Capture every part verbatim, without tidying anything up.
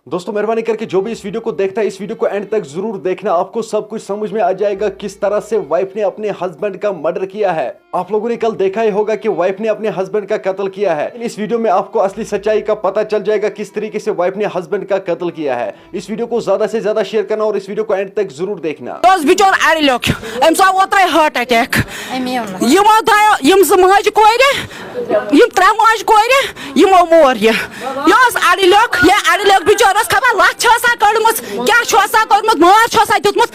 दोस्तों, मेहरबानी करके जो भी इस वीडियो को देखता है, इस वीडियो को एंड तक जरूर देखना। आपको सब कुछ समझ में आ जाएगा, किस तरह से वाइफ ने अपने हस्बैंड का मर्डर किया है। आप लोगों ने कल देखा ही होगा कि वाइफ ने अपने हस्बैंड का कत्ल किया है। इस वीडियो में आपको असली सच्चाई का पता चल जाएगा, किस तरीके से वाइफ ने हस्बैंड का कत्ल किया है। इस वीडियो को ज्यादा से ज्यादा शेयर करना और इस वीडियो को एंड तक जरूर देखना। یہِ اوس بِچور اَڑِ لیوٚکھ، أمِس آو اوترَے ہارٹ اٹیک۔ یِمو دۄیو، یِم زٕ ماجہِ کورِ، یِم ترٛےٚ ماجہِ کورِ، یِمو مور یہِ۔ یہِ اوس اَڑِ لیوٚکھ، یہِ اَڑِ لیوٚکھ بِچور اوس خبر لَتھ چھِ آسان کٔڑمٕژ، کیٛاہ چھُ آسان کوٚرمُت، ماز چھُ آسان دیُتمُت۔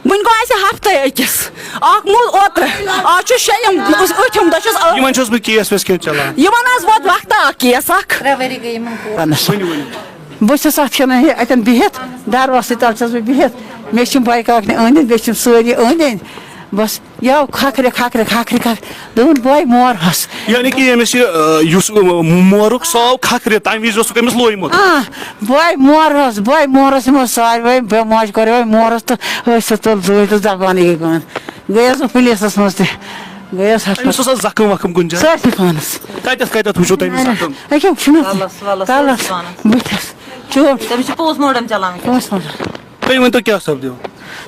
وُنہِ گوٚو اَسہِ ہفتَے أکِس۔ اَکھ موٗد اوترٕ، آز چھُ شیٚیِم، أسۍ أٹھِم دۄہ چھُس آ-، یِمن چھُس بہٕ کیس ویس کینٛہہ چلان؟ یِمن حظ ووت وقتہ اکھ کیس اکھ۔ ترٛےٚ ؤری گٔے یِمن کوٗر۔ ؤنِو، ؤنِو۔ بہٕ چھَس اَتھ کھٮ۪نَے ہے اَتٮ۪ن بِہِتھ، دروازسٕے تَل چھَس بہٕ بِہِتھ۔ مےٚ چھِ یِم بایہِ کاکنہِ أنٛدۍ أنٛدۍ، بیٚیہِ چھِ یِم سٲری أنٛدۍ أنٛدۍ۔ بس یہِ آو کھکھرِ، کھکھرِ، کھکھرِ۔ دوٚپُن، "بہٕ ہے مورہَس۔" یعنی کہِ ییٚمِس یہِ، آ، یُس، آ، مورُک، سُہ آو کھکھرِ، تَمہِ وِزِ اوسُکھ أمِس لویمُت۔ آ، بہٕ ہے مورہَس، بہٕ ہے مورہَس، یِمو ساروٕے، بہٕ ماجہِ کورِ وَے مورہَس تہٕ أسۍ سُہ تُل زٲج تہٕ زبانٕے گٔے بنٛد۔ گٔیَس بہٕ پُلیٖسَس منٛز تہِ، گٔیَس ہَتھ أمِس اوسا زخم وخم کُنہِ جایہِ؟ سٲرسٕے پانَس۔ کَتٮ۪تھ کَتٮ۪تھ وٕچھو تۄہہِ أمِس زخم؟ أکیٛاہ چھُنہٕ کَلَس وَلَس کَلَس، سٲرسٕے پانَس۔ بٕتھِس، چوب۔ تٔمِس چھُ پوسٹ مارٹم چَلان وٕنکیٚس۔ Post mortem. تُہۍ ؤنۍ تو کیٛاہ سپدیو؟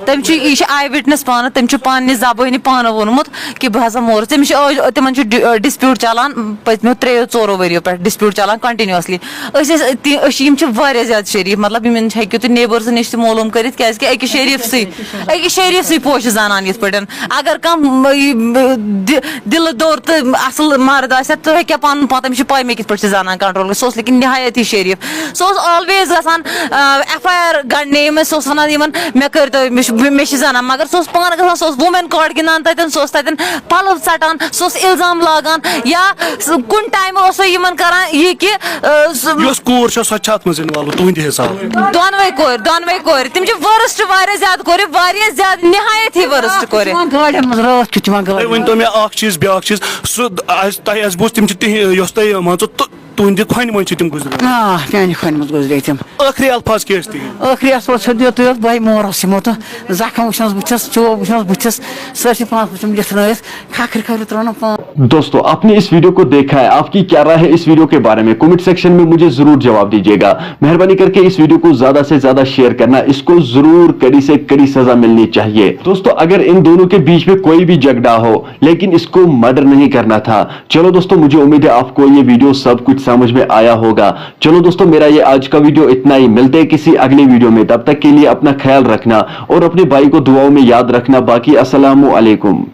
تٔمۍ چھُ، یہِ چھُ آے وِٹنس پانہٕ، تٔمۍ چھُ پننہِ زبٲنی پانہٕ ووٚنمُت کہِ بہٕ ہسا مورُس۔ تٔمِس چھُ عٲج-، تِمن چھُ ڈِ-، ڈسپیوٹ چلان پٔتمیو ترٛیو ژورو ؤرِیو پٮ۪ٹھ، ڈسپیوٹ چلان کنٹینیوسلی۔ أسۍ ٲسۍ تہِ، أسۍ چھِ، یِم چھِ واریاہ زیادٕ شریٖف، مطلب یِمن ہیٚکِو تُہۍ نیبٲرسن نِش تہِ معلوم کٔرِتھ، کیازِ کہِ أکِس شریٖف سٕے، أکِس شریٖف سٕے پوش چھِ زنان یِتھ پٲٹھۍ۔ اگر کانٛہہ م-، یہِ، م-، دِ-، دِلہٕ دوٚر تہٕ اصل مرد آسہِ ہا، تہٕ ہیٚکہِ ہا پنُن پان، تٔمِس چھِ پاے مےٚ کِتھ پٲٹھۍ چھِ زنان کنٹرول کٔرِتھ۔ سُہ اوس لیکن نہایت ہی شریٖف۔ سُہ اوس always گژھان، آ، ایف آی آر گنڈنہِ یِمن، سُہ اوس ونان یِمن، "مےٚ کٔرۍ تو، مےٚ چھُ، مےٚ چھِ زنان"، مگر سُہ اوس پانہٕ گژھان، سُہ اوس وومین کارڈ گِنٛدان تتٮ۪ن، سُہ اوس تتٮ۪ن پلو ژٹان، سُہ اوس الزام لاگان، یا سُہ کُنہِ ٹایمہٕ اوس سُہ یِمن کران یہِ کہِ، آ، سُہ یۄس کوٗر چھےٚ، سۄ تہِ چھےٚ اتھ منٛز involve تُہنٛدِ حسابہٕ؟ دۄنوے کورِ، دۄنوے کورِ، تِم چھِ worst واریاہ زیادٕ کورِ، واریاہ زیادٕ، نہایت ہی worst کورِ۔ تِمن گاڑٮ۪ن منٛز رٲتھ کیُتھ تِمن تُہۍ گاڑٮ۪ن ؤنۍ تو منٛز۔ مےٚ اکھ چیٖز، بیاکھ چیٖز، سُہ آسہِ، تۄہہِ آسہِ بوٗزمُت، تِم چھِ تِہنٛدۍ، یۄس تۄہہِ، مان ژٕ، تُ-، تُہنٛدِ کھۄنہِ منٛز چھِ تِم گُزران۔ آ، میانہِ کھۄنہِ منٛز گُزرے تِم۔ ٲخری الفاظ کیٛاہ ٲسۍ تِہنٛدۍ؟ ٲخری الفاظ چھِ دیُت، تُہۍ اوس بھائی مورس یِمو تہٕ زخم وٕچھنس بٕتھِس، چوب وٕچھنس بٕتھِس، سٲرسٕے پانس وٕچھُم لِتھرٲوِتھ، کھکھرِ کھکھرِ ترٛٲونم پان۔ दोस्तों, आपने इस वीडियो को देखा है, आपकी क्या राय है इस वीडियो के बारे में? कमेंट सेक्शन में मुझे जरूर जवाब दीजिएगा। मेहरबानी करके इस वीडियो को ज्यादा से ज्यादा शेयर करना, इसको जरूर कड़ी से कड़ी सजा मिलनी चाहिए। दोस्तों, अगर इन दोनों के बीच में कोई भी झगड़ा हो, लेकिन इसको मर्डर नहीं करना था। चलो दोस्तों, मुझे उम्मीद है आपको ये वीडियो सब कुछ समझ में आया होगा। चलो दोस्तों, मेरा ये आज का वीडियो इतना ही। मिलते हैं किसी अगले वीडियो में, तब तक के लिए अपना ख्याल रखना और अपने भाई को दुआओं में याद रखना। बाकी, अस्सलामु अलैकुम।